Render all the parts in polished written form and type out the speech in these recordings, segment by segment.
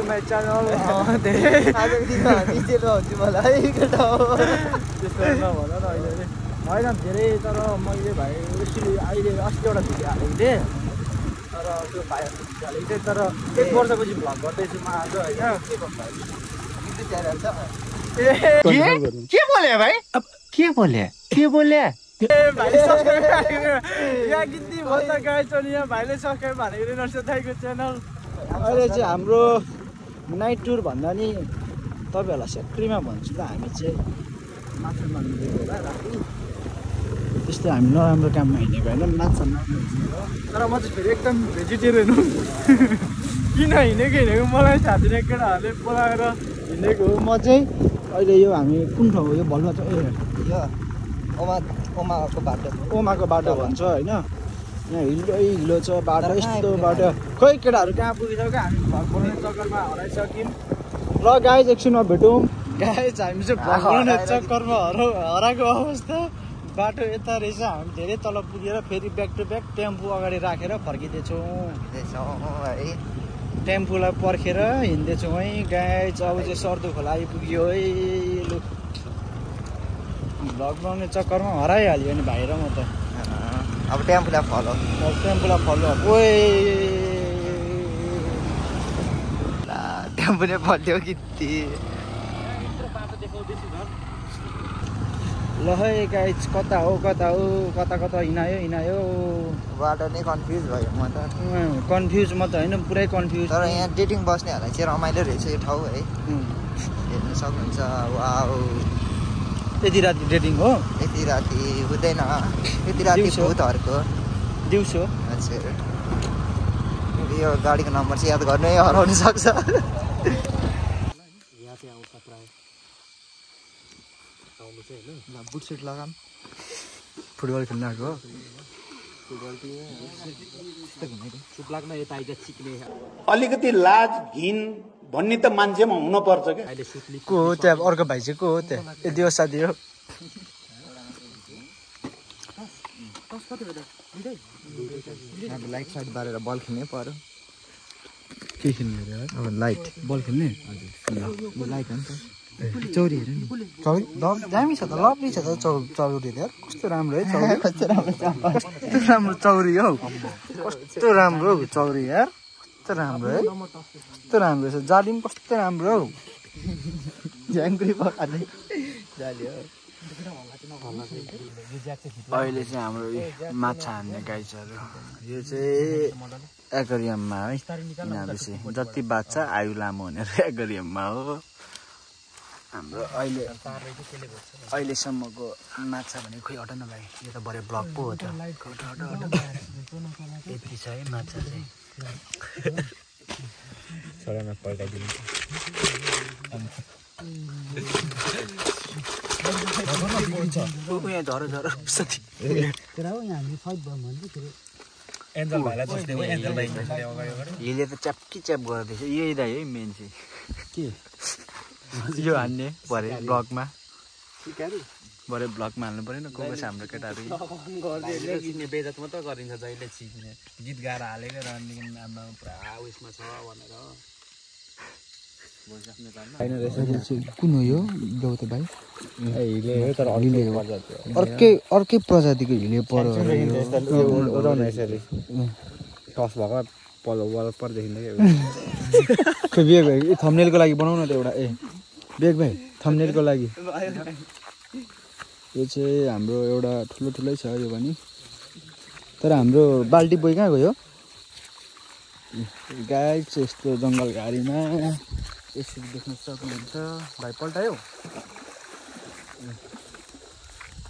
my channel आजको दिनमा हामी जेलमा हुन्छु मलाई केटा हो त्यस्तो नभन न अहिले होइन धेरै तर मैले भाइ अहिले 80वटा भिडियो हालेको थिएँ तर त्यो भाइहरूको भिडियो हालेको थिएँ तर 1 वर्षपछि भ्लग गर्दैछु म आज होइन के गर्नु के बोले भाइ के बोले भाइले सब्सक्राइब यहाँ गिन्ती भन्छ गाइस अनि यहाँ भाइले सब्सक्राइब भनेको नर्स दाइको च्यानल अहिले चाहिँ हाम्रो नाइट टुर भन्दा नि तपाईँहरूलाई सेक्ट्रीमा भन्छु त हामी चाहिँ माछा मार्नु गएको होला राति त्यस्तो हामी नराम्रो काममा हिँडेको होइन माछा मार्नु हिँडेको तर म चाहिँ फेरि एकदम भेजिटेरियन हो किन हिँडेको मलाई थाहा छैन केटाहरूले बोलाएर हिँडेको हो म चाहिँ अहिले यो हामी कुन ठाउँ हो यो भलुवा चाहिँ यो ओमाको बाटो भन्छ होइन यहाँ हिलो छ बाटो यस्तो बाटो खोइ केटाहरू कहाँ पुगिसक्यो हामी भ्लग बनाउने चक्करमा हराइसक्यौँ ल गाइज एकछिनमा भेटौँ गाइज हामी चाहिँ भ्लग बनाउने चक्करमा हराएको अवस्था बाटो यता रहेछ हामी धेरै तल पुगेर फेरि ब्याक टु ब्याक टेम्पो अगाडि राखेर फर्किँदैछौँ है टेम्पोलाई पर्खेर हिँड्दैछौँ है गाइज अब चाहिँ सर्दो खोला आइपुग्यो है लु भ्लग बनाउने चक्करमा हराइहाल्यो नि भाइ र म त अब टेम्पोलाई फलो ओए टेम्पो नै फल्यो कि ल है गाइज कता हो कता हिँडायो बाटो नै कन्फ्युज भयो म त कन्फ्युज म त होइन पुरै कन्फ्युज तर यहाँ डेटिङ बस्नेहरूलाई चाहिँ रमाइलो रहेछ यो ठाउँ है हेर्नु सक्नुहुन्छ वाउ यति राति डेटिङ हो यति राति हुँदैन यति राति भूतहरूको दिउँसो हजुर यो गाडीको नम्बर चाहिँ याद गर्नै हराउन सक्छ बुटसुट लगाम फुटबल खेल्न आएको अलिकति लाज घिन भन्ने त मान्छेमा हुन पर्छ क्या को हो त्यहाँ अर्को भाइ चाहिँ को हो त्यहाँ यदि हो साथी हो लाइट साइड बारेर बल खेल्नै पर्यो के खेल्ने अब लाइट बल खेल्ने हजुर लाइट हो नि त चौरी हेर नि चौरी दामी छ त लभली छ त चौरी यार कस्तो राम्रो है चौरी कस्तो राम्रो चौरी हौ कस्तो राम्रो हौ चौरी यार कस्तो राम्रो है कस्तो राम्रो छ जाली पनि कस्तो राम्रो हौ ज्याङ्ग्री पकाउने जाली हो अहिले चाहिँ हाम्रो माछा हान्ने गाइजहरू यो चाहिँ एक्वेरियममा है यिनीहरू चाहिँ जति बाँच्छ आयु लामो भनेर एक्वेरियममा हो हाम्रो अहिलेसम्मको माछा भने खोइ हट न भाइ यो त भरे ब्लग पो हो त यति छ है माछा चाहिँ छोरामा पल्टाइदिनु यहाँ झर एन्जल भाइलाई हिले त च्यापकी च्याप गर्दैछ यही दाइ है मेन चाहिँ के यो हान्ने भरे ब्लगमा भरे ब्लगमा हाल्नु पऱ्यो नि को छ हाम्रो केटाहरू चिन्ने बेइज्जत मात्रै गरिन्छ जहिले चिन्ने गीत गाएर हालेको रनिङ आमा पुरा उयसमा छ भनेर कुन हो यो गौत भाइ हिले हो तर अर्कै प्रजातिको हिले पर टस भएको वल पर देखिँदै खै बेग भाइ थम्बनेलको लागि बनाउन त एउटा बेग भाइ थम्बनेलको लागि यो चाहिँ हाम्रो एउटा ठुलै छ यो पनि तर हाम्रो बाल्टी बोइ कहाँ गयो गाई चाहिँ यस्तो जङ्गल घारीमा यसरी देख्न सक्नुहुन्छ भाइ पल्टायो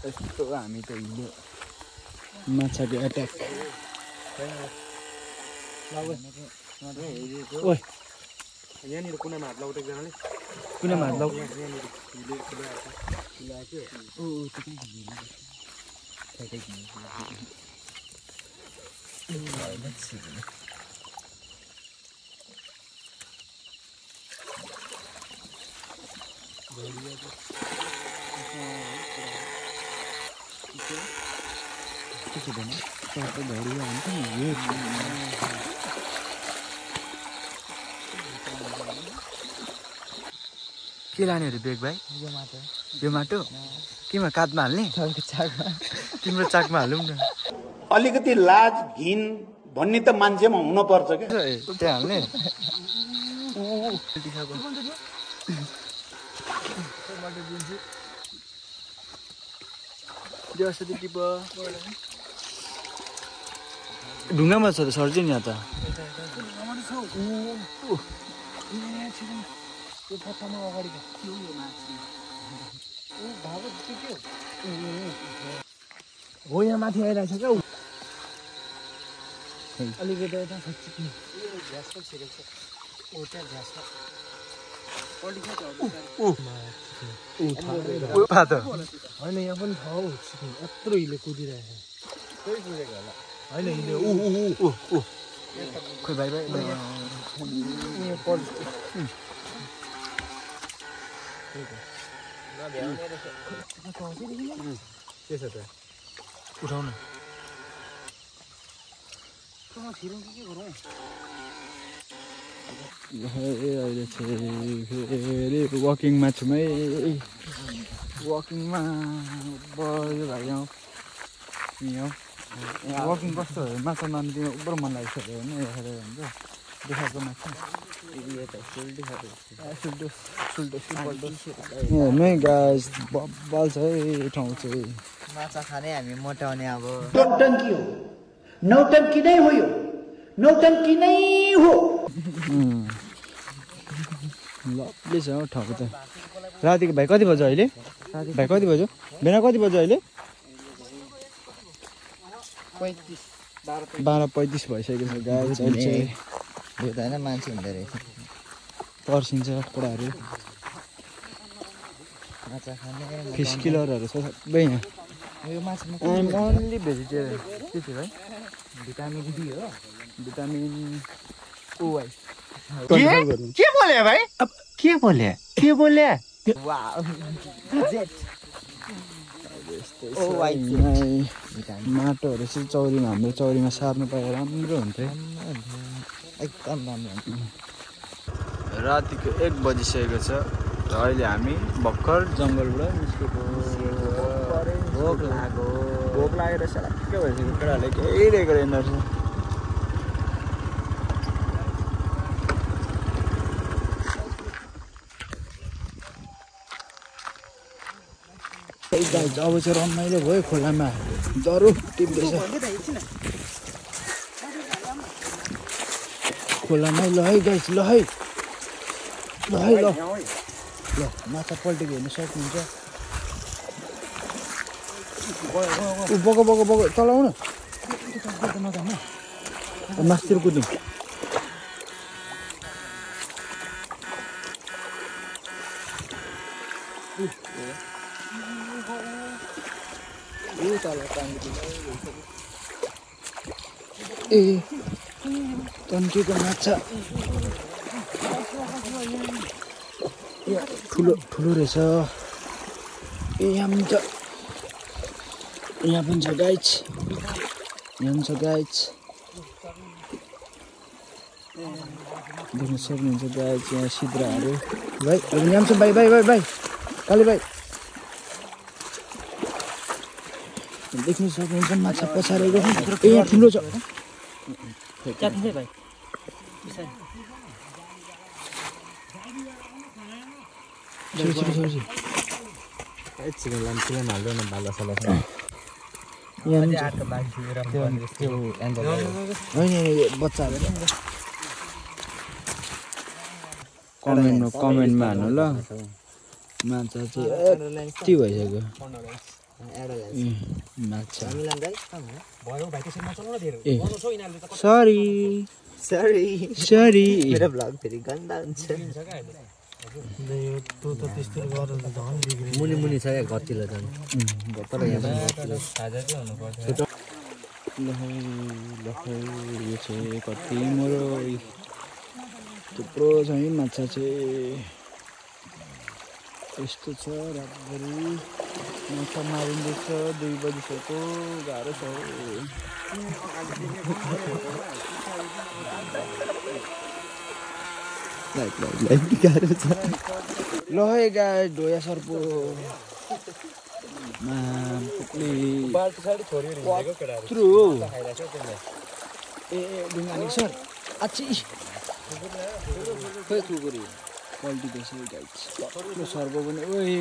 यस्तो हामी त हिँड्यो माछाको एट्याक ओइ यहाँनिर कुनामा हात लाउ एकजनाले कुनामा हात लाउ के लाने अरे बेग भाइ यो माटो केमा काठमा हाल्ने तिम्रो चाकमा हालौँ न अलिकति लाज घिन भन्ने त मान्छेमा हुनुपर्छ क्या त्यहाँ हाल्ने ढुङ्गामा छ त सर्छ नि यहाँ त हो यहाँ माथि आइरहेको छ क्या अलिकति यता होइन यहाँ पनि छ हौ यत्रो हिले कुदिरहेको होइन हिले खोइ भाइ भाइ के छ त उठाउन अहिले चाहिँ फेरि वकिङमा छु है वकिङमा बढ्यो भाइ यहाँ वकिङ कस्तो हो माछा मार्नु दिनु उब्रो मन लागिसक्यो होइन हेरेर हुन्छ देखाएको माछा हेर्नु है गाइस बब्बल छ है ठाउँ चाहिँ माछा खाने हामी मोटाउने अब नौटंकी हो नौटंकी नै हो यो नौटंकी नै हो लभली छ हौ ठाउँ त रातिको भाइ कति बज्यो अहिले भाइ कति बज्यो बेला कति बज्यो अहिले 12:35 भइसकेको छ गाइस अहिले चाहिँ यो त होइन मान्छे हुँदो रहेछ पर्सिन्छ कुराहरू माछा खाने फिस किलरहरू छ सबै यहाँ यो माछामा आइएम ओन्ली भेजिटेरियन के थियो भाइ भिटामिन डी हो भिटामिन ओवाई के बोले भाइ के बोले माटोहरू चाहिँ चौरीमा हाम्रो चौरीमा सार्नु पाए राम्रो हुन्थ्यो एकदम राम्रो हुन्छ रातिको 1 बजिसकेको छ र अहिले हामी भर्खर जङ्गलबाट निस्केको भोक लागेर सलाक्कै भइसक्यो केटाहरूले केही दिएको रहेन रहेछ अब चाहिँ रमाइलो भयो खोलामा डरो टिप्दैछ खोलामै ल है गाइस ल है ल माछा पल्टेको हेर्न सक्नुहुन्छ बगो चलाउ न मासतिर कुद्नु ए तन्केको माछा ठुलो रहेछ ए यहाँ पनि छ यहाँ पनि छ गाइस देख्न सक्नुहुन्छ गाइस यहाँ सिद्राहरू भाइ यहाँ छ भाइ काली भाइ देख्न सक्नुहुन्छ माछा पछारेको ए यहाँ ठुलो छ कमेन्टमा हाल्नु ल माछा चाहिँ यति भइसक्यो माछा सरी मेरो भ्लग फेरि गन्दा हुन्छ मुनि छ क्या गतिलो झन् यो चाहिँ कति मरो थुप्रो छ है माछा चाहिँ यस्तो छ रातभरि माछा मारिँदैछ 2 बजिसक्यो गाह्रो छ लाइट गाह्रो छ ल है गाई ढोया सर्पो ए ढुङ्गानी सर आछि खोइ कुकुरी पल्टी त्यसै गाइस सर्पो पनि ओए